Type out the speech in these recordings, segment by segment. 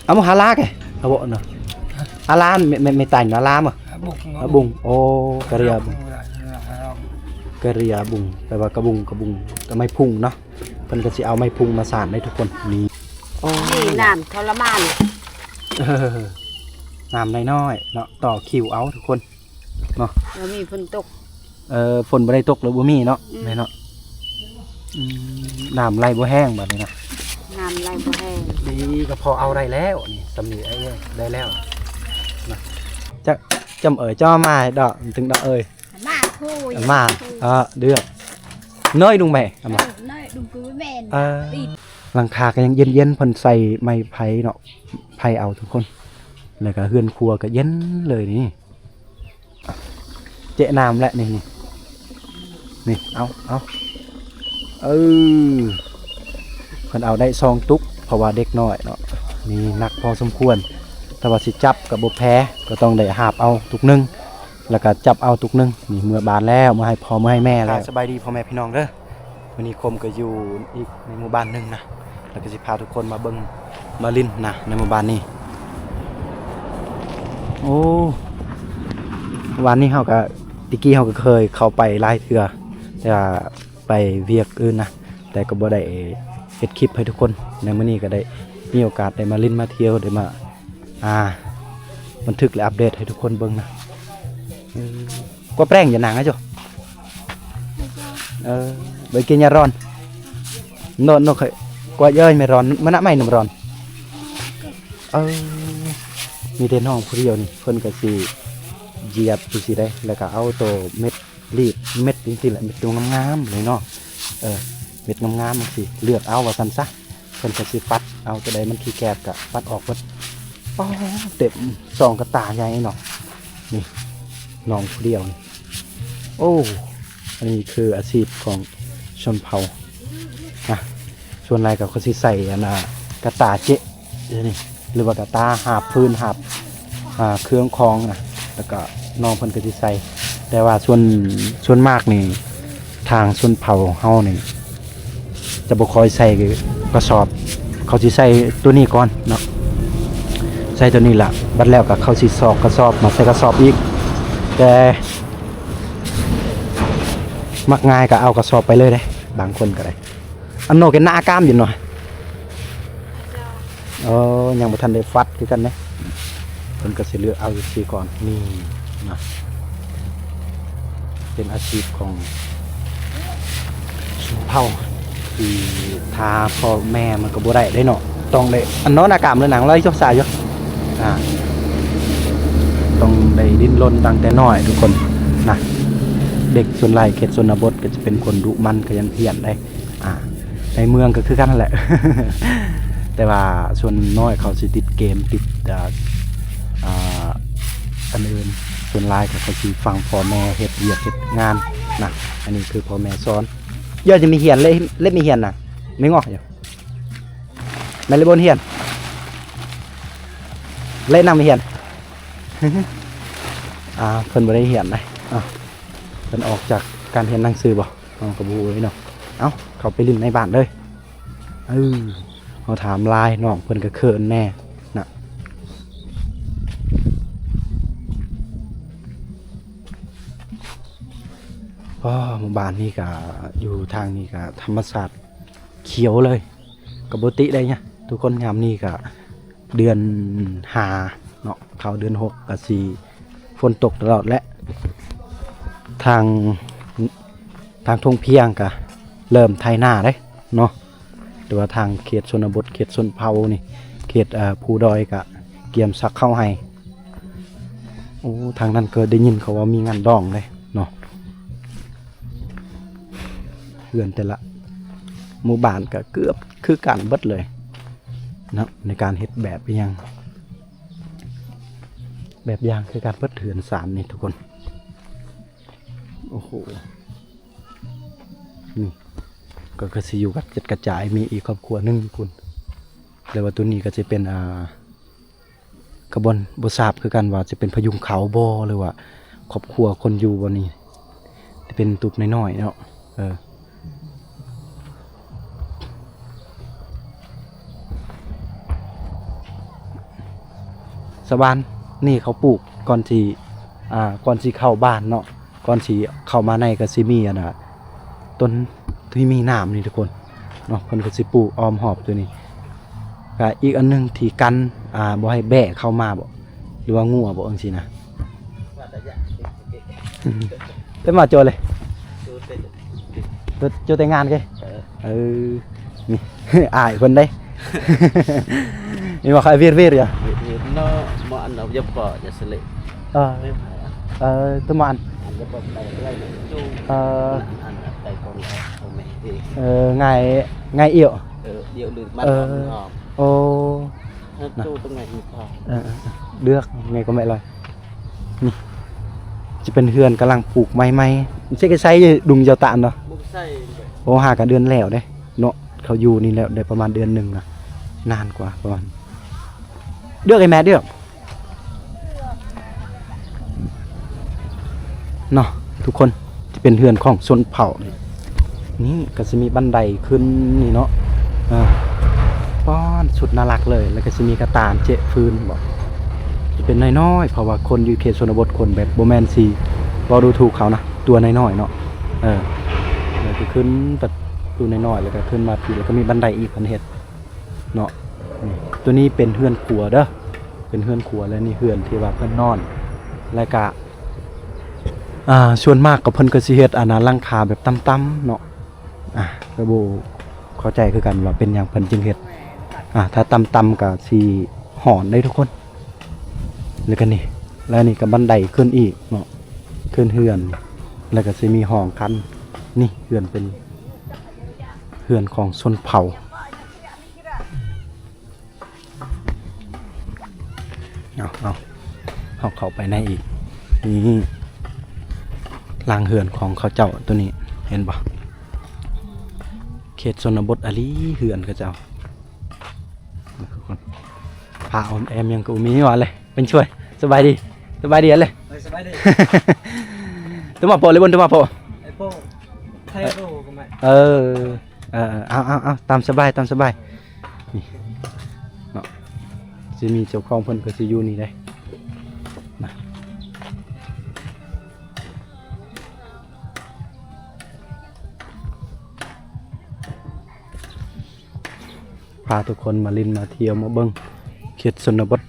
Amo hala ke? Abo no. Alan me me me tan alam. Abung. Abung. Oh, kari abung. Kari abung. ແປວ່າກະບຸງ ກະບຸງ ກະໄມ້ພຸງເນາະ. ເພິ່ນກໍຊິເອົາໄມ້ພຸງມາສານໄດ້ທຸກຄົນ. ນີ້ ນີ້ນ້ຳທໍລະມານ. ເອີ ນ້ຳນ້ອຍໆເນາະ ຕໍ່ຄິວເອົາທຸກຄົນ. ເນາະ ບໍ່ມີຝົນຕົກ. ເອີ ຝົນບໍ່ໄດ້ຕົກ ແລ້ວບໍ່ມີເນາະ. ອືມ ແມ່ນເນາະ. ອືມ ນ້ຳໄຫຼບໍ່ແຮງບາດນີ້ນະ. ນ້ຳໄຫຼບໍ່ແຮງ. ນີ້ກໍພໍເອົາໄດ້ແລ້ວ ນີ້ ສຳນີ້ ເອີ ໄດ້ແລ້ວນະ. ຈະ ຈຳເອີຍ ເຈົ້າມາດອກ ມັນເຖິງດອກເອີຍ ມາ ເອີ ເດືອກ ນ້ອຍລຸງແມ່ ເອົາມາ ເອີ ນ້ອຍລຸງ ຄືແມ່ນ ເອີ ຫຼັງຄາກໍຍັງເຢັນໆ ເພິ່ນໃສ່ໄມ້ໄຜ່ເນາະ ໄຜ່ເອົາທຸກຄົນ ແລ້ວກໍເຮືອນຄົວກໍເຢັນເລີຍນີ້. ເຈະນ້ຳແຫຼະ ນີ້ ນີ້ ນີ້ ເອົາ ເອົາ ເອີ ເພິ່ນເອົາໄດ້ສອງຕຸກ ເພາະວ່າເດັກນ້ອຍເນາະ. ນີ້ໜັກພໍສົມຄວນ ແຕ່ວ່າຊິຈັບກໍບໍ່ແພ້ ກໍຕ້ອງໄດ້ຫາບເອົາຕຸກໜຶ່ງ ແລ້ວກໍຈັບເອົາຕຸກໜຶ່ງ. ນີ້ເມືອບ້ານແລ້ວ ເມືອໃຫ້ພໍ່ເມືອໃຫ້ແມ່ແລ້ວ. ສະບາຍດີພໍ່ແມ່ພີ່ນ້ອງເດີ. ມື້ນີ້ຄົມກໍຢູ່ອີກໃນໝູ່ບ້ານໜຶ່ງນະ ແລ້ວກໍຊິພາທຸກຄົນມາເບິ່ງມາຫຼິ້ນນະ ໃນໝູ່ບ້ານນີ້. ໂອ້ ວານນີ້ເຮົາກໍ ແຕ່ກີ້ເຮົາກໍເຄີຍເຂົ້າໄປຫຼາຍເທື່ອ ແຕ່ວ່າໄປວຽກອື່ນນະ ແຕ່ກໍບໍ່ໄດ້ເຮັດຄລິບໃຫ້ທຸກຄົນ. ໃນມື້ນີ້ກໍໄດ້ມີໂອກາດໄດ້ມາຫຼິ້ນມາທ່ຽວ ໄດ້ມາ ອ່າ ບັນທຶກ ແລະ ອັບເດດໃຫ້ທຸກຄົນເບິ່ງນະ. ເອີ ກວາແປງຢ່ານັ່ງອະໂຈ. ເອີ ໄປກິນຢາຮ້ອນ. ໂນ ໂນ ກວາເອີຍ ແມ່ຮ້ອນ ມານະໄມ້ນຳຮ້ອນ. ເອີ ມີແຕ່ນ້ອງຜູ້ດຽວນີ້ ເພິ່ນກໍຊິຢຽບຈັ່ງຊີ້ເດ້ ແລ້ວກໍເອົາໂຕເມັດ ລີດເມັດຈັ່ງຊີ້ແຫຼະ ເມັດງາມໆເລີຍເນາະ. ເອີ ເມັດງາມໆຈັ່ງຊີ້ ເລືອກເອົາວ່າຊັ້ນຊະ. ເພິ່ນກໍຊິປັດເອົາ ຕົວໃດມັນຂີ້ແກບກໍປັດອອກເບິດ. ປ້າ ເຕັມສອງກະຕ່າໃຫຍ່ເນາະ ນີ້ ນ້ອງຜູ້ດຽວນີ້. ໂອ້ ອັນນີ້ຄືອາຊີບຂອງຊົນເຜົ່ານະ. ສ່ວນຫຼາຍກໍເຂົາຊິໃສ່ອັນນ່າ ກະຕ່າເຈະ ນີ້ ຫຼືວ່າກະຕ່າຫາບຟືນ ຫາບ ອ່າ ເຄື່ອງຂອງນະ ແລ້ວກໍນ້ອງເພິ່ນກໍຊິໃສ່. ແຕ່ວ່າສ່ວນ ສ່ວນມາກນີ້ ທາງຊົນເຜົ່າເຮົານີ້ຈະບໍ່ຄ່ອຍໃສ່ກະສອບ ເຂົາຊິໃສ່ໂຕນີ້ກ່ອນເນາະ ໃສ່ໂຕນີ້ລະ ບັດແລ້ວກໍເຂົາຊິຊອກກະສອບມາໃສ່ກະສອບອີກ. ແຕ່ມັກງ່າຍກໍເອົາກະສອບໄປເລີຍເດ້ ບາງຄົນກໍໄດ້. ອັນໂນເກນນາອາກາມຢູ່ເນາະ. ເອີ ຍັງບໍ່ທັນໄດ້ຟັດຄືກັນເດ້. ເພິ່ນກໍຊິເລືອກເອົາຈັ່ງຊີ້ກ່ອນ ນີ້ນະ ເປັນອາຊີບຂອງຊົນເຜົ່າ ທີ່ຖ້າພໍ່ແມ່ມັນກໍບໍ່ໄດ້ເດ້ເນາະ ຕ້ອງໄດ້ອັນນອນອາກາມເລີຍນາງ ລອຍຈົກສາຢູ່ ອ່າ ຕ້ອງໄດ້ດີ້ນລົນຕັ້ງແຕ່ນ້ອຍທຸກຄົນນະ. ເດັກສ່ວນຫຼາຍເຂດຊົນນະບົດກໍຈະເປັນຄົນດຸໝັ່ນ ຂະຫຍັນຂຽນໄດ. ອ່າ ໃນເມືອງກໍຄືກັນຫັ້ນແຫຼະ ແຕ່ວ່າສ່ວນນ້ອຍເຂົາຊິຕິດເກມ ຕິດ ອ່າ ອັນອື່ນ ສ່ວນຫຼາຍກໍເຂົາຊິຟັງພໍ່ແມ່ເຮັດວຽກເຮັດງານນະ. ອັນນີ້ຄືພໍ່ແມ່ສອນ. ເອີ ຈະມີຮຽນ ເລ ເລມີຮຽນນະ ມີງໍ້ຢູ່ ແມ່ນເລບໍ່ຮຽນ ເລນຳຮຽນ. ອ່າ ເພິ່ນບໍ່ໄດ້ຮຽນນະ ອ່າ ເພິ່ນອອກຈາກການຮຽນໜັງສືບໍ? ເຮົາກໍບໍ່ຮູ້ເລີຍເນາະ. ເອົ້າ ເຂົ້າໄປຫຼິ້ນໃນບ້ານເລີຍ. ເອີ ເຮົາຖາມຫຼາຍ ນ້ອງເພິ່ນກໍເຂີນແດ່ນະ. ອໍ ໝູ່ບ້ານນີ້ກໍ ຢູ່ທາງນີ້ກໍທຳມະຊາດຂຽວເລີຍ ກໍບໍ່ຕິໄດ້ຫຍັງທຸກຄົນ. ຍາມນີ້ກໍ ເດືອນຫ້າເນາະ ເຂົ້າເດືອນຫົກ ກະຊິຝົນຕົກຕະຫຼອດແຫຼະ. ທາງ ທາງທົ່ງພຽງກະເລີ່ມໄຖນາເດ້ເນາະ ແຕ່ວ່າທາງເຂດຊົນນະບົດ ເຂດຊົນເຜົ່ານີ້ ເຂດ ເອີ ພູດອຍກະກຽມສັກເຂົ້າໄຮ່. ໂອ້ ທາງນັ້ນກໍໄດ້ຍິນເຂົາວ່າມີງານດອງເດ້ເນາະ. ເຮືອນແຕ່ລະໝູ່ບ້ານກໍເກືອບຄືກັນເບິດເລີຍເນາະ ໃນການເຮັດແບບອີ່ຫຍັງ ແບບຢ່າງຄືກັນເບິດ ເຮືອນຊານນີ້ທຸກຄົນ. ໂອ້ໂຫ ນີ້ກໍຄືຊິຢູ່ກັນກະຈັດກະຈາຍ ມີອີກຄອບຄົວໜຶ່ງພຸ້ນ ແລ້ວວ່າໂຕນີ້ກໍຊິເປັນ ອ່າ ກະບໍ່ ບໍ່ຊາບຄືກັນວ່າຈະເປັນພະຍຸງເຂົາບໍ່ ຫຼືວ່າຄອບຄົວຄົນຢູ່ບໍ່ນີ້ ທີ່ເປັນຕູບນ້ອຍໆເນາະ. ເອີ ຊາວບ້ານນີ້ເຂົາປູກກ່ອນຊິ ອ່າ ກ່ອນຊິເຂົ້າບ້ານເນາະ ກ່ອນຊິເຂົ້າມາໃນກໍຊິມີອັນນ່າ ຕົ້ນທີ່ມີນ້ຳນີ້ທຸກຄົນເນາະ ເພິ່ນກໍຊິປູກອ້ອມຮອບຕົວນີ້ ກະອີກອັນໜຶ່ງທີ່ກັນ ອ່າ ບໍ່ໃຫ້ແບ້ເຂົ້າມາບໍ ຫຼືວ່າງົວບໍ ຈັ່ງຊີ້ນະ. ເປັນມາໂຈເລີຍ ໂຈແຕ່ງງານເກ ເອີ ນີ້ ອາຍເພິ່ນເດ້ ມີວ່າຂາຍເວດເວດຢູ່ ເນາະ ມາອັນເອົາຢາປອດຢາສະເລ ເອີ ເອີ ຕົວມາອັນ ອັນຢາປອດໄດ້ເລີຍ ເອີ ອັນໄດ້ກ່ອນເອົາແມ່ ເອີ ງ່າຍ ງ່າຍອຽວ ເອີ ດຽວລືມມັນ ເອີ ອອກ ໂອ້ ນະ ເອີ ເລືອກ ໄງກໍແມ່ລອຍ ນີ້ ຈະເປັນເຮືອນກຳລັງປູກໃໝ່ໆ ຊິໄດ້ໃຊ້ດຸງເຈົ້າຕານເນາະ ບໍ່ໃຊ້ ໂອ້ ຫາກະເດືອນແລ້ວເດ້ເນາະ ເຂົາຢູ່ນີ້ແລ້ວໄດ້ປະມານເດືອນໜຶ່ງນະ ນານກວ່າປະມານ ເດືອກໄອ້ແມ່ເດືອກ ເນາະ ທຸກຄົນ ຈະເປັນເຮືອນຂອງຊົນເຜົ່ານີ້ ນີ້ກໍຊິມີບັນໄດຂຶ້ນນີ້ເນາະ ເອີ ປ້ອນ ສຸດໜ້າລັກເລີຍ ແລ້ວກໍຊິມີກະຕ່າງເຈະຟືນບໍ ຈະເປັນນ້ອຍໆ ເພາະວ່າຄົນຢູ່ເຂດຊົນນະບົດ ຄົນແບບບໍ່ແມ່ນຊິເວົ້າດູຖູກເຂົານະ ຕົວນ້ອຍໆເນາະ ເອີ ແລ້ວກໍຂຶ້ນປະຕູນ້ອຍໆ ແລ້ວກໍຂຶ້ນມາພີ້ ແລ້ວກໍມີບັນໄດອີກ ເພິ່ນເຮັດເນາະ ນີ້ ຕົວນີ້ເປັນເຮືອນຄົວເດີ ເປັນເຮືອນຄົວ ແລະ ນີ້ເຮືອນທີ່ວ່າເພິ່ນນອນ ແລ້ວກະ ອ່າ ສ່ວນມາກກໍເພິ່ນກໍຊິເຮັດ ອັນນ່າ ຫຼັງຄາແບບຕ່ຳໆເນາະ ອ່າ ກໍບໍ່ເຂົ້າໃຈຄືກັນວ່າເປັນຫຍັງເພິ່ນຈຶ່ງເຮັດ ອ່າ ຖ້າຕ່ຳໆກໍຊິຮ້ອນເດ້ທຸກຄົນ ແລ້ວກໍນີ້ ແລ້ວນີ້ກໍບັນໄດຂຶ້ນອີກເນາະ ຂຶ້ນເຮືອນ ແລ້ວກໍຊິມີຫ້ອງຂັ້ນ ນີ້ເຮືອນເປັນເຮືອນຂອງຊົນເຜົ່າ ເອົາ ເອົາ ເຮົາເຂົ້າໄປໃນອີກ ນີ້ ຫຼັງເຮືອນຂອງເຂົາເຈົ້າຕົວນີ້ ເຫັນບໍ່ ເຂດຊົນນະບົດອີ່ຫຼີເຮືອນເຂົາເຈົ້າ ພາອ້ອມແອ້ມຫຍັງກໍບໍ່ມີວ່າເລີຍ ເປັນຊ່ວຍ ສະບາຍດີ ສະບາຍດີເລີຍ ເອີ ສະບາຍດີ ຕະມາໂປເລີຍ ເບິ່ງຕະມາໂປ ໄອ້ໂປ ໄທໂປກໍມາ ເອີ ເອີ ເອົາ ເອົາ ເອົາ ຕາມສະບາຍ ຕາມສະບາຍ ນີ້ເນາະ ຊິມີເຈົ້າຂອງເພິ່ນກໍຊິຢູ່ນີ້ເດ້ ນະ ພາທຸກຄົນມາຫຼິ້ນມາທ່ຽວມາເບິ່ງເຂດຊົນນະບົດ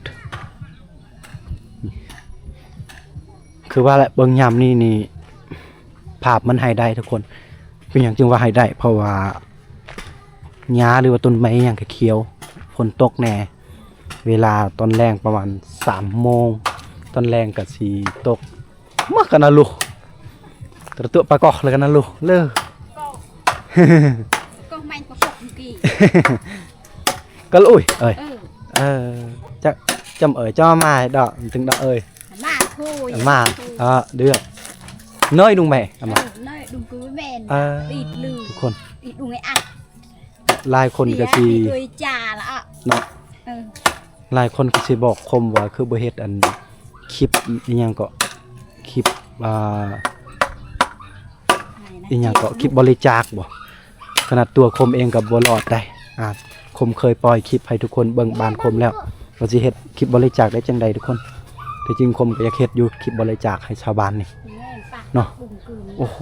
ຄືວ່າແຫຼະ ເບິ່ງຍາມນີ້ນີ້ ພາບມັນໃຫ້ໄດ້ທຸກຄົນ ເປັນຫຍັງຈຶ່ງວ່າໃຫ້ໄດ້ ເພາະວ່າຫຍ້າ ຫຼືວ່າຕົ້ນໄມ້ຫຍັງກໍຂຽວ ຝົນຕົກແດ່ ເວລາຕອນແລງປະມານສາມໂມງ ຕອນແລງກໍຊິຕົກ ມາກັນນະລູກ ກະຕົວະປາກອກແລ້ວກັນນະລູກ ເລີ ກອກ ກອກແມ່ນປາກອກເມື່ອກີ້ ກໍລະອຸ້ຍເອີຍ ເອີ ເອີ ຈະ ຈຳເອີຍ ຈະມາດອກ ມັນເຖິງດອກເອີຍ ມາໂທຍ ມາ ເອີ ເດືອກ ນ້ອຍດຸງແມ່ ເອີ ນ້ອຍດຸງຄືແມ່ນ ເອີ ອີກລື ທຸກຄົນ ອີກດຸງໄອ້ອັດ ຫຼາຍຄົນກໍຊິ ເອີຍ ຈາລະ ເນາະ ເອີ ຫຼາຍຄົນກໍຊິບອກຄົມວ່າຄືບໍ່ເຮັດອັນຄລິບອີ່ຫຍັງເກາະ ຄລິບ ອ່າ ອີ່ຫຍັງເກາະ ຄລິບບໍລິຈາກບໍ ຂະໜາດຕົວຄົມເອງກໍບໍ່ລອດໄດ໋ ອ່າ ຄົມເຄີຍປ່ອຍຄລິບໃຫ້ທຸກຄົນເບິ່ງບ້ານຄົມແລ້ວ ວ່າຊິເຮັດຄລິບບໍລິຈາກໄດ້ຈັ່ງໃດທຸກຄົນ ທີ່ຈິງຄົມກໍຢາກເຮັດຢູ່ຄລິບບໍລິຈາກໃຫ້ຊາວບ້ານນີ້ ເນາະ ໂອ້ໂຫ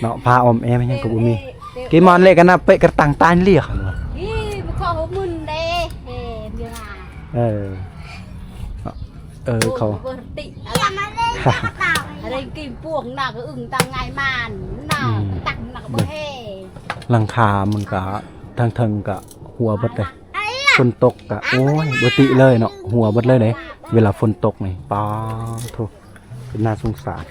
ເນາະ ຜ້າອ້ອມແອ້ມຫຍັງກໍບໍ່ມີ ເກມອນເລກະນະເປະກະຕັງຕານເລຍ ອີ ບໍ່ຂໍຫົກໝື່ນເດ້ ເອີ ເອີ ເຂົາ ອະໄລກິນພວກໜ້າກະອຶງຕັງໄງມານ ໜ້າຕັງໜ້າກະບໍ່ແຮ ຫຼັງຄາມັນກະ ທາງເທິງກະຮົ່ວເບິດເດ້ ຝົນຕົກກະ ໂອ້ຍ ບໍ່ຕິເລີຍເນາະ ຮົ່ວເບິດເລີຍເດ້ ເວລາຝົນຕົກນີ້ ປາໂທ ເປັນໜ້າສົງສານ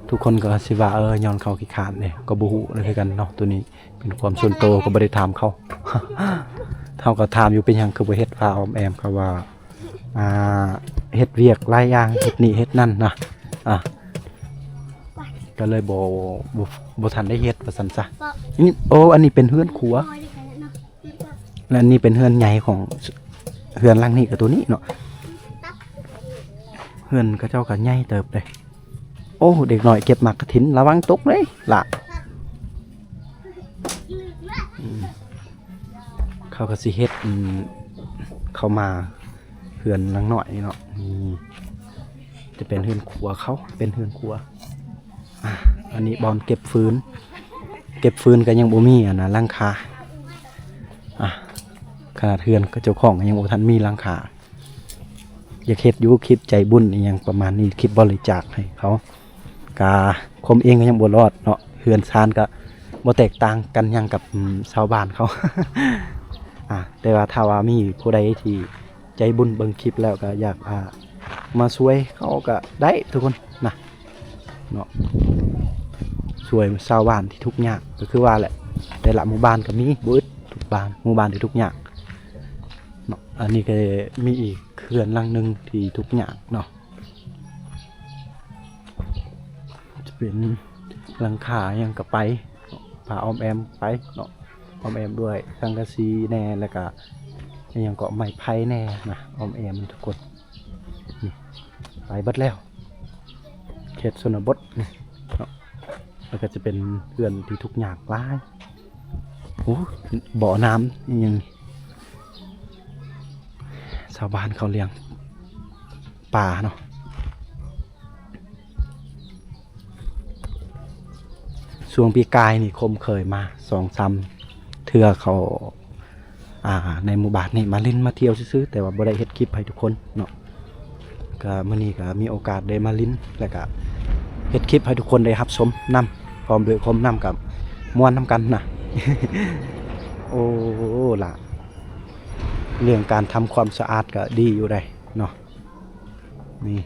ທຸກຄົນກໍຊິວ່າ ເອີ ຍ້ອນເຂົາຂີ້ຄ້ານເດ້ ກໍບໍ່ຮູ້ເລີຍຄືກັນເນາະ ໂຕນີ້ເປັນຄວາມສ່ວນໂຕ ກໍບໍ່ໄດ້ຖາມເຂົາ ເຮົາກໍຖາມຢູ່ ເປັນຫຍັງຄືບໍ່ເຮັດຜ້າອ້ອມແອ້ມ ເຂົາວ່າ ອ່າ ເຮັດວຽກຫຼາຍຢ່າງ ເຮັດນີ້ເຮັດນັ້ນນະ ອ່າ ກໍເລີຍບໍ່ ບໍ່ ບໍ່ທັນໄດ້ເຮັດວ່າຊັ້ນຊະ ນີ້ ໂອ້ ອັນນີ້ເປັນເຮືອນຄົວ ແລະ ອັນນີ້ເປັນເຮືອນໃຫຍ່ຂອງ ເຮືອນຫຼັງນີ້ກໍຕົວນີ້ເນາະ ເຮືອນເຂົາເຈົ້າກໍໃຫຍ່ເຕີບເດ້ ໂອ້ ເດັກນ້ອຍເກັບໝາກກະຖິນ ລະວັງຕົກເດ້ຫຼ້າ ອືມ ເຂົາກໍຊິເຮັດ ອືມ ເຂົ້າມາ ເຮືອນຫຼັງນ້ອຍນີ້ເນາະ ນີ້ຈະເປັນເຮືອນຄົວເຂົາ ເປັນເຮືອນຄົວ. ອ່າ ອັນນີ້ບ່ອນເກັບຟືນ ເກັບຟືນກໍຍັງບໍ່ມີອັນນະ ຫຼັງຄາ. ອ່າ ຂະໜາດເຮືອນເຈົ້າຂອງກໍຍັງບໍ່ທັນມີຫຼັງຄາ. ຢາກເຮັດຢູ່ ຄລິບໃຈບຸນອີ່ຫຍັງປະມານນີ້ ຄລິບບໍລິຈາກໃຫ້ເຂົາ ກະຄົມເອງກໍຍັງບໍ່ລອດເນາະ ເຮືອນຊານກໍບໍ່ແຕກຕ່າງກັນຫຍັງກັບ ອືມ ຊາວບ້ານເຂົາ. ອ່າ ແຕ່ວ່າຖ້າວ່າມີຜູ້ໃດທີ່ໃຈບຸນເບິ່ງຄລິບແລ້ວກໍຢາກ ອ່າ ມາຊ່ວຍເຂົາກໍໄດ້ທຸກຄົນນະ ເນາະ ຊ່ວຍຊາວບ້ານທີ່ທຸກຍາກ ກໍຄືວ່າແຫຼະ ແຕ່ລະໝູ່ບ້ານກໍມີ ບໍ່ອຶດ ທຸກບ້ານ ໝູ່ບ້ານທີ່ທຸກຍາກເນາະ. ອັນນີ້ກໍມີອີກເຮືອນຫຼັງໜຶ່ງທີ່ທຸກຍາກເນາະ ຈະເປັນຫຼັງຄາຫຍັງກໍໄປ ຜ້າອ້ອມແອ້ມໄປເນາະ ອ້ອມແອ້ມດ້ວຍສັງກະສີແດ່ ແລ້ວກະອີ່ຫຍັງເກາະ ໄມ້ໄຜ່ແດ່ນະ ອ້ອມແອ້ມທຸກຄົນ. ນີ້ ໄປເບິດແລ້ວ ເຂດຊົນນະບົດນີ້ເນາະ ແລ້ວກໍຈະເປັນເຮືອນທີ່ທຸກຍາກຫຼາຍ. ໂອ້ ບໍ່ນ້ຳອີ່ຫຍັງ ຊາວບ້ານເຂົາລ້ຽງປາເນາະ. ຊ່ວງປີກາຍນີ້ຄົມເຄີຍມາສອງສາມເທື່ອ ເຂົາ ອ່າ ໃນໝູ່ບ້ານນີ້ມາຫຼິ້ນມາທ່ຽວຊື່ໆ ແຕ່ວ່າບໍ່ໄດ້ເຮັດຄລິບໃຫ້ທຸກຄົນເນາະ. ກະມື້ນີ້ກະມີໂອກາດໄດ້ມາຫຼິ້ນ ແລ້ວກະເຮັດຄລິບໃຫ້ທຸກຄົນໄດ້ຮັບຊົມນຳ ພ້ອມດ້ວຍຄົມນຳ ກະມ່ວນນຳກັນນະ. ໂອ້ ລະ ເລື່ອງການທຳຄວາມສະອາດກະດີຢູ່ໃດເນາະ ນີ້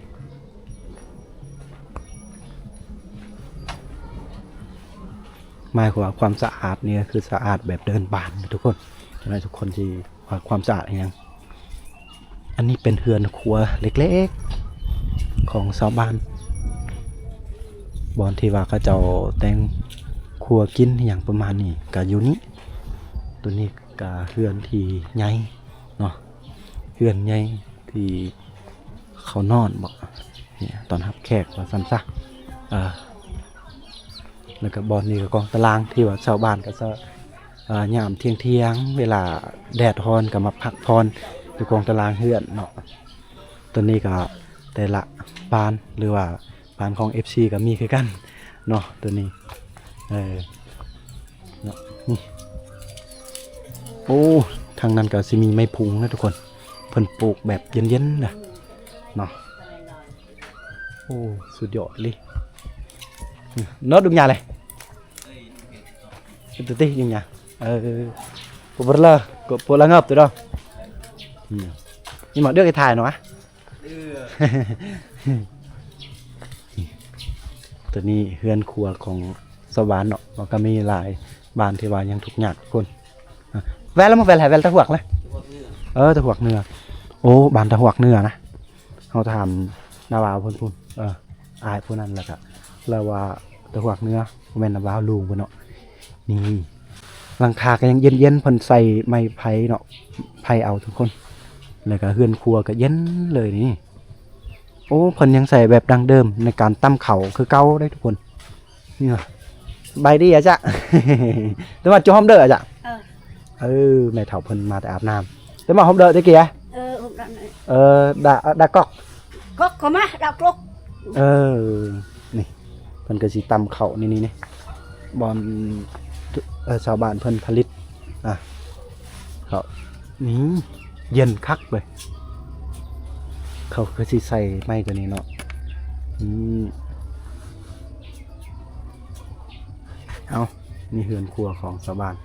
ໝາຍຄວາມວ່າຄວາມສະອາດນີ້ກໍຄືສະອາດແບບເດີ່ນບານທຸກຄົນ ໃຫ້ທຸກຄົນທີ່ວ່າຄວາມສະອາດອີ່ຫຍັງ. ອັນນີ້ເປັນເຮືອນຄົວເລັກໆຂອງຊາວບ້ານ ບ່ອນທີ່ວ່າເຂົາເຈົ້າແຕ່ງຄົວກິນອີ່ຫຍັງປະມານນີ້ ກະຢູ່ນີ້. ໂຕນີ້ກະເຮືອນທີ່ໃຫຍ່ເນາະ ເຮືອນໃຫຍ່ທີ່ ເຂົານອນບໍ ນີ້ ຕ້ອນຮັບແຂກວ່າຊັ້ນຊະ. ເອີ ແລ້ວກໍບ່ອນນີ້ກໍກອງຕາລາງ ທີ່ວ່າຊາວບ້ານກໍຈະ ເອີ ຍາມທ່ຽງໆ ເວລາແດດຮ້ອນກໍມາພັກຜ່ອນຢູ່ກອງຕາລາງເຮືອນເນາະ. ໂຕນີ້ກໍແຕ່ລະບ້ານ ຫຼືວ່າບ້ານຂອງເອັຟຊີກໍມີຄືກັນເນາະ ໂຕນີ້ ເອີ ເນາະ ນີ້ ໂອ້ ທາງນັ້ນກໍຊິມີໄມ້ພຸງນະທຸກຄົນ ເພິ່ນປູກແບບເຢັນໆນະເນາະ. ໂອ້ ສຸດຍອດອີ່ຫຼີເນາະ ດຸງຍາເລີຍ ເຮັດຕິ ດຸງຍາ ເອີ ບໍ່ເລີ ກໍບໍ່ລະເງິບຕິດອກ ນີ້ມາເດືອກໄອ້ຖ່າຍເນາະ. ໂຕນີ້ເຮືອນຄົວຂອງຊາວບ້ານເນາະ ມັນກໍມີຫຼາຍບ້ານທີ່ວ່າຍັງທຸກຍາກທຸກຄົນ. ແວ່ນລະ ມາແວ່ນໃຫ້ແວ່ນຕາຫວກເລີຍ ເອີ ຕາຫວກເໜືອ ໂອ້ ບ້ານຕາຫວກເໜືອນະ. ເຮົາຖາມນ້າບ່າວເພິ່ນພຸ້ນ ເອີ ອ້າຍຜູ້ນັ້ນ ແລ້ວກະລາວວ່າຕາຫວກເໜືອ ບໍ່ແມ່ນນ້າບ່າວລຸງເພິ່ນເນາະ. ນີ້ ຫຼັງຄາກໍຍັງເຢັນໆ ເພິ່ນໃສ່ໄມ້ໄຜ່ເນາະ ໄຜ່ເອົາທຸກຄົນ ແລ້ວກໍເຮືອນຄົວກໍເຢັນເລີຍນີ້. ໂອ້ ເພິ່ນຍັງໃສ່ແບບດັ້ງເດີມໃນການຕຳເຂົ້າຄືເກົ່າເດ້ທຸກຄົນ. ນີ້ ສະບາຍດີອາຈະ ແຕ່ວ່າຈຸຫອມເດີອາຈະ. ເອີ ເອີ ແມ່ເຖົ້າເພິ່ນມາແຕ່ອາບນ້ຳ ແຕ່ມາຫອມເດີແຕ່ກີ້. ເອີ ຫອມເດີ ເອີ ດາ ດາກອກ ກອກເຂົ້າມາ ດາກອກ. ເອີ ນີ້ ເພິ່ນກໍຊິຕຳເຂົ້ານີ້ ນີ້ ນີ້ ບ່ອນ ເອີ ຊາວບ້ານເພິ່ນຜະລິດ ອ່າ ເຂົ້າ ນີ້ ເຢັນຄັກເລີຍ. ເຂົາຄືຊິໃສ່ໄມ້ຕົວນີ້ເນາະ ອືມ. ເອົາ ນີ້ເຮືອນຄົວຂອງຊາວບ້ານ.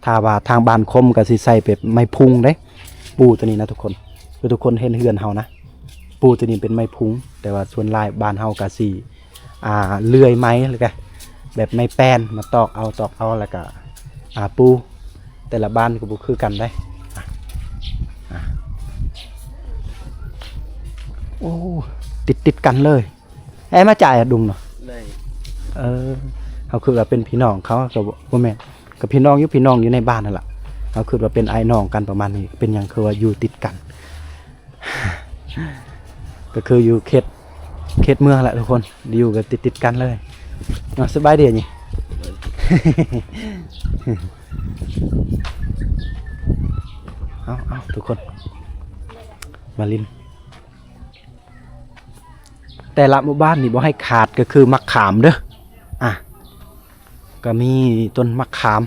ຖ້າວ່າທາງບ້ານຄົມກໍຊິໃສ່ແບບໄມ້ພຸງເດ້ ປູຕົວນີ້ນະທຸກຄົນ. ຄືທຸກຄົນເຫັນເຮືອນເຮົານະ ປູຕົວນີ້ເປັນໄມ້ພຸງ ແຕ່ວ່າສ່ວນຫຼາຍບ້ານເຮົາກໍຊິ ອ່າ ເລື່ອຍໄມ້ ແລ້ວກະແບບໄມ້ແປ້ນມາຕອກເອົາ ຕອກເອົາ ແລ້ວກະ ອ່າ ປູ. ແຕ່ລະບ້ານກໍບໍ່ຄືກັນເດ້. ອ່າ ໂອ້ ຕິດໆກັນເລີຍ. ແອ ມາຈ່າຍອະດຸງເນາະ. ເອີ ເຮົາຄືວ່າເປັນພີ່ນ້ອງເຂົາ ກໍບໍ່ ບໍ່ແມ່ນ ກໍພີ່ນ້ອງຢູ່ ພີ່ນ້ອງຢູ່ໃນບ້ານນັ້ນລະ. ເຮົາຄືວ່າເປັນອ້າຍນ້ອງກັນປະມານນີ້ ເປັນຫຍັງຄືວ່າຢູ່ຕິດກັນ ກໍຄືຢູ່ເຂດ ເຂດເມືອງແຫຼະທຸກຄົນ ຢູ່ແບບຕິດໆກັນເລີຍເນາະ. ສະບາຍດີນີ້. ເອົາໆ ທຸກຄົນ ມາລິນ. ແຕ່ລະໝູ່ບ້ານນີ້ບໍ່ໃຫ້ຂາດກໍຄືໝາກຂາມເດີ. ອ່ະ ກໍມີຕົ້ນໝາກຂາມ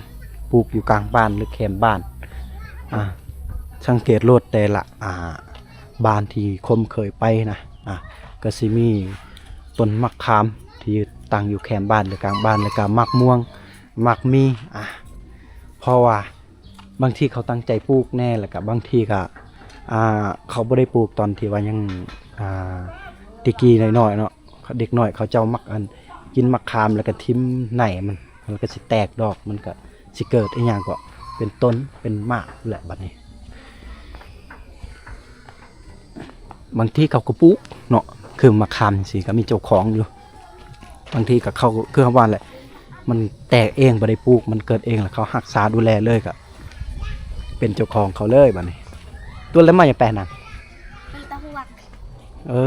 ປູກຢູ່ກາງບ້ານ ຫຼື ແຄມບ້ານ. ອ່າ ສັງເກດໂລດ ແຕ່ລະ ອ່າ ບ້ານທີ່ຄົມເຄີຍໄປນະ ອ່າ ກໍຊິມີຕົ້ນໝາກຂາມທີ່ຕັ້ງຢູ່ແຄມບ້ານ ຫຼື ກາງບ້ານ ແລ້ວກໍໝາກມ່ວງ ໝາກມີ. ອ່າ ເພາະວ່າ ບາງທີເຂົາຕັ້ງໃຈປູກແດ່ ແລ້ວກະບາງທີກະ ອ່າ ເຂົາບໍ່ໄດ້ປູກຕອນທີ່ວ່າຍັງ ອ່າ ແຕ່ກີ້ນ້ອຍໆເນາະ. ເດັກນ້ອຍເຂົາເຈົ້າມັກ ອັນ ກິນໝາກຂາມ ແລ້ວກະຖິ້ມໃນມັນ ແລ້ວກະຊິແຕກດອກ ມັນກະຊິເກີດອີ່ຫຍັງເກາະ ເປັນຕົ້ນເປັນໝາກແຫຼະບັດນີ້. ບາງທີເຂົາກໍປູກເນາະ ຄືໝາກຂາມຈັ່ງຊີ້ກໍມີເຈົ້າຂອງຢູ່. ບາງທີກໍເຂົາ ຄືເຮົາວ່າແຫຼະ ມັນແຕກເອງ ບໍ່ໄດ້ປູກ ມັນເກີດເອງ ແລ້ວເຂົາຮັກສາດູແລເລີຍ ກໍເປັນເຈົ້າຂອງເຂົາເລີຍບັດນີ້. ຕົວລະມາຫຍັງແປະນັ້ນ? ເປັນຕາຫວກ. ເອີ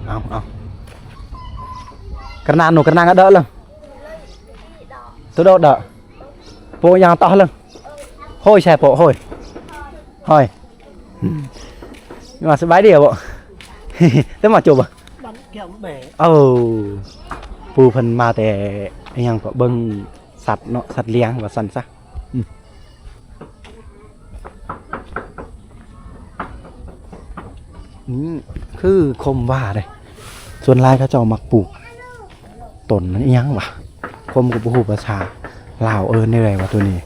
ເອົາ ເອົາ ກະນານ ກະນານ ກະເດີເລີຍ ໂຕໂດດເດີ. ໂປະຍັງຕອເລີຍ ໂຮຍແຊໂປະ ໂຮຍ ໂຮຍ. ອືມ ວ່າສະບາຍດີບໍ? ແຕ່ມາຈົບບໍ? ເອົາ ປູເພິ່ນມາແຕ່ອີ່ຫຍັງເກາະ ເບິ່ງສັດເນາະ ສັດລ້ຽງວ່າຊັ້ນຊະ. ອືມ ອືມ ຄືຄົມວ່າເດ້ ສ່ວນຫຼາຍເຂົາເຈົ້າມັກປູກ ຕົ້ນອີ່ຫຍັງຫວາ? ຄົມກໍບໍ່ຮູ້ພາສາລາວເອີ້ນແນວໃດຫວາໂຕນີ້?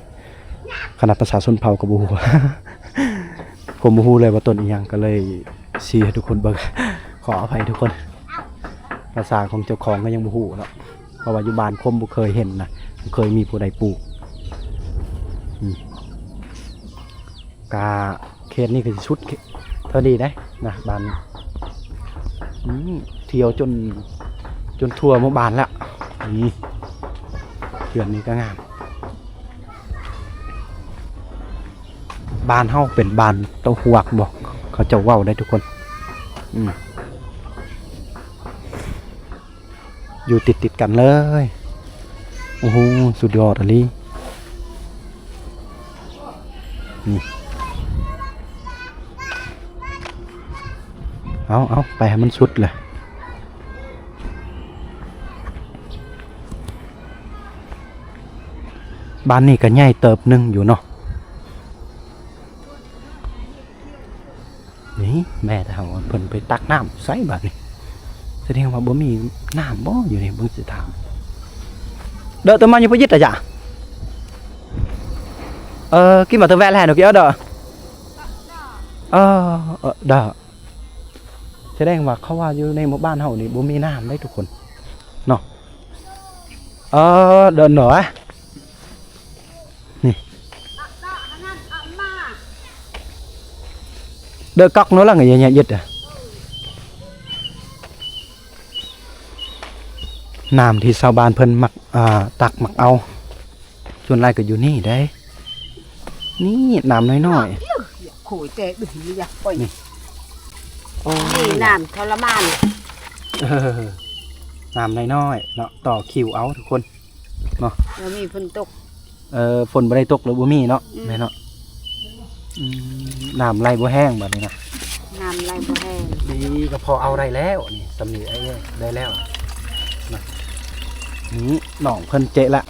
ຂະໜາດພາສາຊົນເຜົ່າກໍບໍ່ຮູ້ ຄົມບໍ່ຮູ້ເລີຍວ່າຕົ້ນອີ່ຫຍັງ ກໍເລີຍຊີ້ໃຫ້ທຸກຄົນເບິ່ງ. ຂໍອະໄພທຸກຄົນ ພາສາຂອງເຈົ້າຂອງກໍຍັງບໍ່ຮູ້ເນາະ ເພາະວ່າຢູ່ບ້ານຄົມບໍ່ເຄີຍເຫັນນະ ບໍ່ເຄີຍມີຜູ້ໃດປູກ. ອືມ ກະເຂດນີ້ກໍຊິສຸດເທົ່ານີ້ໄດ໋ນະ ບ້ານນີ້. ອືມ ທ່ຽວຈົນ ຈົນທົ່ວໝູ່ບ້ານແລ້ວ. ນີ້ ເຮືອນນີ້ກໍງາມ. ບ້ານເຮົາເປັນບ້ານເຕົ້າຫວກບໍ ເຂົາເຈົ້າເວົ້າໄດ໋ທຸກຄົນ. ອືມ ຢູ່ຕິດໆກັນເລີຍ. ໂອ້ໂຫ ສຸດຍອດອີ່ຫຼີ. ນີ້ ເອົາ ເອົາ ໄປໃຫ້ມັນສຸດເລີຍ. ບ້ານນີ້ກໍໃຫຍ່ເຕີບໜຶ່ງຢູ່ເນາະ. ນີ້ແມ່ເຖົ້າເພິ່ນໄປຕັກນ້ຳໃສບາດນີ້? ສະແດງວ່າບໍ່ມີນ້ຳບໍ່ຢູ່ນີ້ ເບິ່ງຊິຖາມ. ເດີ ຕະມາຢູ່ປະຢິດອະຈະ ເອີ ກິນມາເຕີແວນແລ້ວ ກິນເດີ ເອີ ເອີ ເດີ. ສະແດງວ່າເຂົາວ່າຢູ່ໃນໝູ່ບ້ານເຮົານີ້ບໍ່ມີນ້ຳເດ້ທຸກຄົນເນາະ. ເອີ ເດີ ເດີ ນີ້ ເດີກັກໂນລະ ເອີ ເຢັດ ນ້ຳທີ່ຊາວບ້ານເພິ່ນມັກ ອ່າ ຕັກມັກເອົາ ສ່ວນຫຼາຍກໍຢູ່ນີ້ເດ້. ນີ້ນ້ຳນ້ອຍໆ ໂອ້ຍ ແຕ່ດຶງນີ້ຢາກໄປ ນີ້ ໂອ້ຍ ນີ້ນ້ຳທໍລະມານ ເອີ ນ້ຳນ້ອຍໆເນາະ ຕໍ່ຄິວເອົາທຸກຄົນເນາະ. ບໍ່ມີຝົນຕົກ ເອີ ຝົນບໍ່ໄດ້ຕົກ ຫຼືບໍ່ມີເນາະ. ອືມ ແມ່ນເນາະ. ອືມ ນ້ຳໄຫຼບໍ່ແຮງບາດນີ້ນະ ນ້ຳໄຫຼບໍ່ແຮງ. ນີ້ກໍພໍເອົາໄດ້ແລ້ວ ນີ້ ສ່ຳນີ້ ເອີ ໄດ້ແລ້ວນະ. ນີ້ນ້ອງເພິ່ນເຈະລະ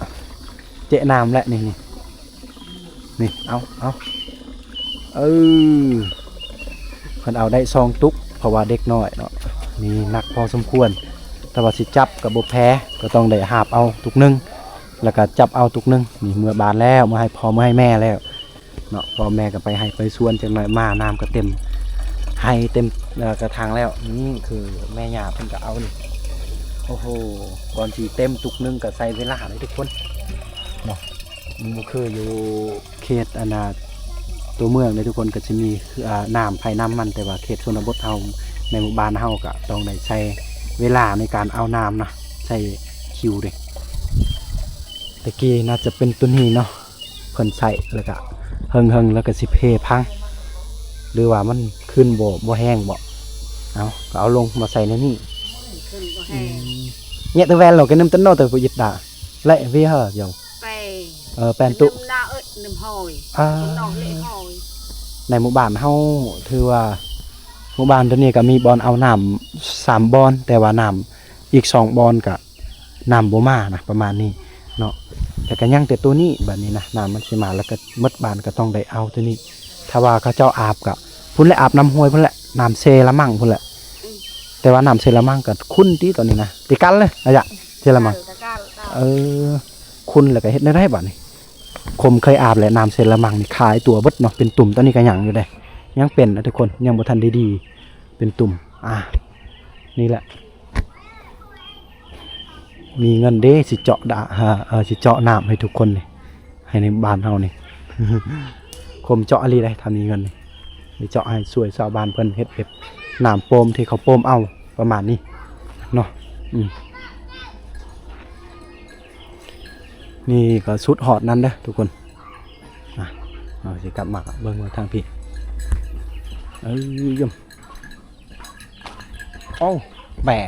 ເຈະນ້ຳແຫຼະ ນີ້ ນີ້ ນີ້ ເອົາ ເອົາ ເອີ ເພິ່ນເອົາໄດ້ສອງຕຸກ ເພາະວ່າເດັກນ້ອຍເນາະ ນີ້ໜັກພໍສົມຄວນ ແຕ່ວ່າຊິຈັບກໍບໍ່ແພ້ ກໍຕ້ອງໄດ້ຫາບເອົາຕຸກໜຶ່ງ ແລ້ວກໍຈັບເອົາຕຸກໜຶ່ງ. ນີ້ເມືອບ້ານແລ້ວ ເມືອໃຫ້ພໍ່ເມືອໃຫ້ແມ່ແລ້ວເນາະ ພໍ່ແມ່ກໍໄປໄຮ່ໄປສວນ ຈັກໜ້ອຍມານ້ຳກໍເຕັມໄຮ່ເຕັມ ເອີ ກະຖາງແລ້ວ. ນີ້ຄືແມ່ຍ່າເພິ່ນກໍເອົານີ້ ໂອ້ໂຫ ກ່ອນຊິເຕັມຕຸກໜຶ່ງກໍໃຊ້ເວລາເດ້ທຸກຄົນເນາະ. ມັນບໍ່ຄືຢູ່ເຂດອັນນ່າຕົວເມືອງເດ້ທຸກຄົນ ກໍຈະມີ ອ່າ ນ້ຳໃຜນ້ຳມັນ ແຕ່ວ່າເຂດຊົນນະບົດເຮົາ ໃນໝູ່ບ້ານເຮົາກໍຕ້ອງໄດ້ໃຊ້ເວລາໃນການເອົານ້ຳນະ ໃຊ້ຄິວເດ້. ແຕ່ກີ້ໜ້າຈະເປັນຕົວນີ້ເນາະ ເພິ່ນໃຊ້ແລ້ວກະເຫິງໆ ແລ້ວກະຊິເພພັງ ຫຼືວ່າມັນຂຶ້ນບໍ່ ບໍ່ແຮງບໍ? ເອົາ ກໍເອົາລົງມາໃສ່ໃນນີ້ ຂຶ້ນບໍ່ແຮງ. ອືມ ແຍະແຕ່ແວ່ນເນາະ ກະນຳຕະໂນແຕ່ຜູ້ຢິດດາ ແລະ ເວເຮີ ເອີ ແປນຕຸ ນຳນາເອີຍ. ນ້ຳຫ້ອຍ ອ່າ ນ້ຳນອກເລະຫ້ອຍ. ໃນໝູ່ບ້ານເຮົາຖືວ່າ ໝູ່ບ້ານໂຕນີ້ກໍມີບ່ອນເອົານ້ຳສາມບ່ອນ ແຕ່ວ່ານ້ຳອີກສອງບ່ອນກໍນ້ຳບໍ່ມານະ ປະມານນີ້ເນາະ. ແຕ່ກໍຍັງແຕ່ໂຕນີ້ ບາດນີ້ນະ ນ້ຳມັນຊິມາ ແລ້ວກໍໝົດບ້ານກໍຕ້ອງໄດ້ເອົາໂຕນີ້. ຖ້າວ່າເຂົາເຈົ້າອາບກໍພຸ້ນແຫຼະ ອາບນ້ຳຫ້ວຍພຸ້ນແຫຼະ ນ້ຳເຊລະມັງພຸ້ນແຫຼະ. ອືມ ແຕ່ວ່ານ້ຳເຊລະມັງກໍຂຸ່ນຕິຕອນນີ້ນະ ຕິກັນເລີຍອາຍະ ເຊລະມັງ. ເອີ ເອີ ຂຸ່ນແລ້ວກໍເຮັດແນວໃດບາດນີ້? ຄົມເຄີຍອາບແຫຼະ ນ້ຳເຊລະມັງນີ້ຄາຍຕົວເບິດເນາະ ເປັນຕຸ່ມ. ຕອນນີ້ກໍຍັງຢູ່ເດ້ ຍັງເປັນນະທຸກຄົນ ຍັງບໍ່ທັນໄດ້ດີ ເປັນຕຸ່ມ. ອ່າ ນີ້ແຫຼະ ມີເງິນເດ້ ຊິເຈາະດາ ເອີ ຊິເຈາະນ້ຳໃຫ້ທຸກຄົນນີ້ ໃຫ້ໃນບ້ານເຮົານີ້. ຄົມເຈາະອີ່ຫຼີເດ້ ຖ້າມີເງິນນີ້ ຊິເຈາະໃຫ້ຊ່ວຍຊາວບ້ານເພິ່ນເຮັດແບບນ້ຳໂປມທີ່ເຂົາໂປມເອົາ ປະມານນີ້ເນາະ. ອືມ ນີ້ກໍສຸດຮອດນັ້ນເດີທຸກຄົນ. ອ່ະ ເຮົາຊິກັບມາເບິ່ງວ່າທາງພີ້ ເອີ ຍົມ ໂອ້ ແບ້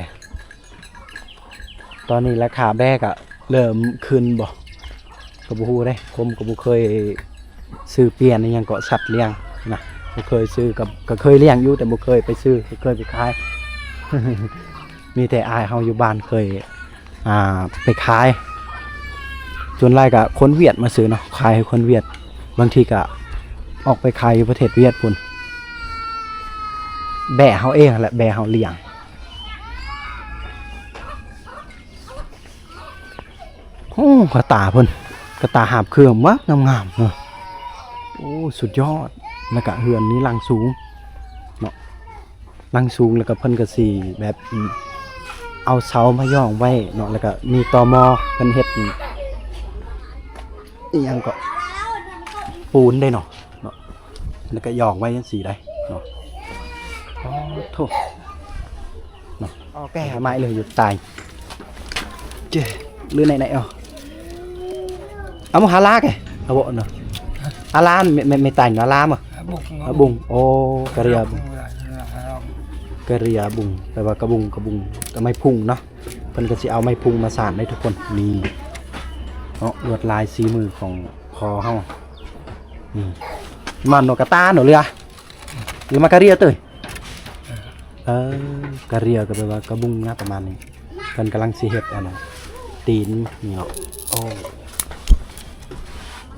ຕອນນີ້ລາຄາແບ້ກໍເລີ່ມຂຶ້ນບໍ່ ກໍບໍ່ຮູ້ເດ້. ຄົມກໍບໍ່ເຄີຍຊື້ປ່ຽນອີ່ຫຍັງເກາະ ສັດລ້ຽງນະ ບໍ່ເຄີຍຊື້. ກໍ ກໍເຄີຍລ້ຽງຢູ່ ແຕ່ບໍ່ເຄີຍໄປຊື້ ບໍ່ເຄີຍໄປຂາຍ. ມີແຕ່ອ້າຍເຮົາຢູ່ບ້ານເຄີຍ ອ່າ ໄປຂາຍ ສ່ວນຫຼາຍກໍຄົນຫວຽດມາຊື້ເນາະ ຂາຍໃຫ້ຄົນຫວຽດ. ບາງທີກໍອອກໄປຂາຍຢູ່ປະເທດຫວຽດພຸ້ນ. ແບ້ເຮົາເອງຫັ້ນແຫຼະ ແບ້ເຮົາລ້ຽງ. ໂອ້ ກະຕ່າເພິ່ນ ກະຕ່າຫາບເຄື່ອງ ງາມໆເນາະ. ໂອ້ ສຸດຍອດ. ແລ້ວກະເຮືອນນີ້ຫຼັງສູງເນາະ ຫຼັງສູງ ແລ້ວກະເພິ່ນກະຊິແບບ ອືມ ເອົາເສົາມາຢອງໄວ້ເນາະ ແລ້ວກະມີຕໍມໍ ເພິ່ນເຮັດ ອີ່ຫຍັງເກາະ ປູນເດ້ເນາະ ເນາະ ແລ້ວກໍຢອງໄວ້ຈັ່ງຊີ້ໄດ໋ເນາະ. ໂອ້ໂທ້ ເນາະ ໂອເຄ ໄມ້ເລີຍຢູ່ຕາຍ ເຈ້ ຫຼືໄນໆ ເອົາ ເອົາມາຫາລາກເອ ເອົາບໍ່ເນາະ ອາລານ ແມ່ ແມ່ ແມ່ຕາຍນະລາມ ອາບຸງ ອາບຸງ ໂອ້ ກະເຣຍບຸງ ກະເຣຍບຸງ ແປວ່າກະບຸງ ກະບຸງ ກະໄມ້ພຸງເນາະ. ເພິ່ນກໍຊິເອົາໄມ້ພຸງມາສານໄດ້ທຸກຄົນ ນີ້ເນາະ ລວດລາຍສີມືຂອງພໍ່ເຮົາ ນີ້ ມານກກະຕາເນາະ ເຫຼືອ ຫຼືມາກະເຣຍເຕີຍ ເອີ ກະເຣຍກໍແປວ່າກະບຸງນະ ປະມານນີ້. ເພິ່ນກຳລັງຊິເຮັດອັນຕີນນີ້ເນາະ ໂອ້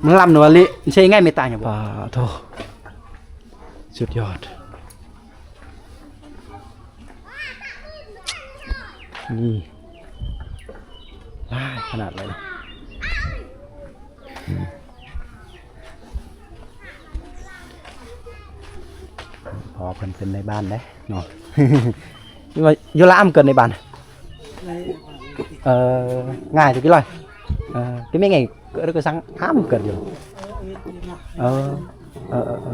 ມັນລຳນວນອີ່ຫຼີ ເຊໄງແມ່ຕາຍຫຍັງ ປາໂທ ສຸດຍອດ. ນີ້ ຫຼາຍຂະໜາດເລີຍ ພໍ່ເພິ່ນເປັນນາຍບ້ານເດ້ເນາະ ຢູ່ລາວເກີດໃນບ້ານ ເອີ ງ່າຍແຕ່ກີ້ລອຍ ເອີ ແຕ່ແມ່ໃຫຍ່ ເກີດກໍສັງຫ້າມເກີດຢູ່ ເອີ ເອີ ເອີ ເອີ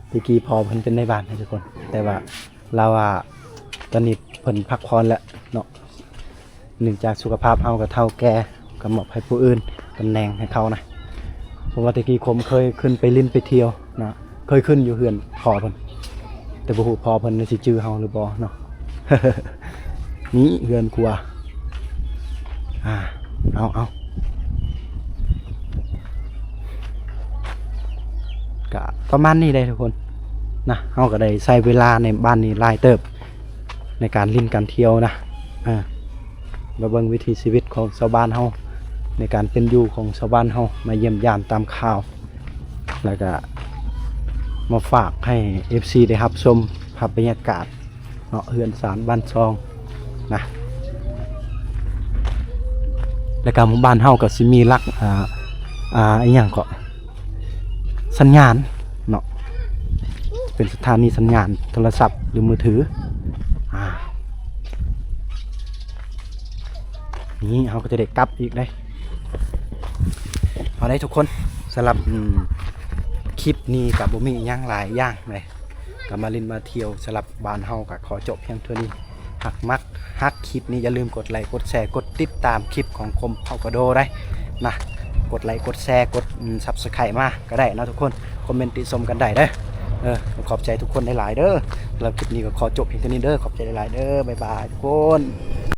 ແຕ່ກີ້ພໍ່ເພິ່ນເປັນນາຍບ້ານໃຫ້ທຸກຄົນ ແຕ່ວ່າລາວວ່າຕອນນີ້ເພິ່ນພັກຜ່ອນແລ້ວເນາະ ເນື່ອງຈາກສຸຂະພາບເຮົາກໍເຖົ້າແກ່ ກໍມອບໃຫ້ຜູ້ອື່ນຕຳແໜ່ງໃຫ້ເຂົານະ ເພາະວ່າແຕ່ກີ້ຄົມເຄີຍຂຶ້ນໄປຫຼິ້ນໄປທ່ຽວນະ ເຄີຍຂຶ້ນຢູ່ເຮືອນພໍ່ເພິ່ນ ແຕ່ບໍ່ຮູ້ພໍ່ເພິ່ນຊິຈື່ເຮົາຫຼືບໍ່ເນາະ. ນີ້ເຮືອນຄົວ ອ່າ ເອົາ ເອົາ ກະປະມານນີ້ເດ້ທຸກຄົນນະ ເຮົາກະໄດ້ໃຊ້ເວລາໃນບ້ານນີ້ຫຼາຍເຕີບ ໃນການຫຼິ້ນການທ່ຽວນະ ເອີ ມາເບິ່ງວິຖີຊີວິດຂອງຊາວບ້ານເຮົາ ໃນການເປັນຢູ່ຂອງຊາວບ້ານເຮົາ ມາຢ້ຽມຢາມຕາມຂ່າວ ແລ້ວກະມາຝາກໃຫ້ເອັຟຊີໄດ້ຮັບຊົມພາບບັນຍາກາດເນາະ ເຮືອນຊານບ້ານຊ່ອງນະ ແລ້ວກະໝູ່ບ້ານເຮົາກໍຊິມີຫຼັກ ອ່າ ອ່າ ອີ່ຫຍັງເກາະ ສັນຍານເນາະ ເປັນສະຖານີສັນຍານໂທລະສັບ ຫຼື ມືຖື ອ່າ ນີ້ເຮົາກໍຈະໄດ້ກັບອີກເດ້. ເອົາເດ້ທຸກຄົນ ສຳລັບ ອືມ ຄລິບນີ້ກໍບໍ່ມີຫຍັງຫຼາຍຢ່າງເດ້ ກໍມາຫຼິ້ນມາທ່ຽວ ສຳລັບບ້ານເຮົາກໍຂໍຈົບພຽງເທົ່ານີ້. ຫາກມັກ ຫາກຄລິບນີ້ ຢ່າລືມກົດໄລ ກົດແຊ ກົດຕິດຕາມຄລິບຂອງຄົມເຜົ່າກະໂດໄດ້ນະ ກົດໄລ ກົດແຊ ກົດ ອືມ ຊັບສະໄຄຣບ໌ ມາກໍໄດ້ເນາະທຸກຄົນ ຄອມເມັນຕິຊົມກັນໄດ້ເດີ. ເອີ ຂອບໃຈທຸກຄົນຫຼາຍໆເດີ ສຳລັບຄລິບນີ້ກໍຂໍຈົບພຽງເທົ່ານີ້ເດີ ຂອບໃຈຫຼາຍໆເດີ ບາຍບາຍທຸກຄົນ.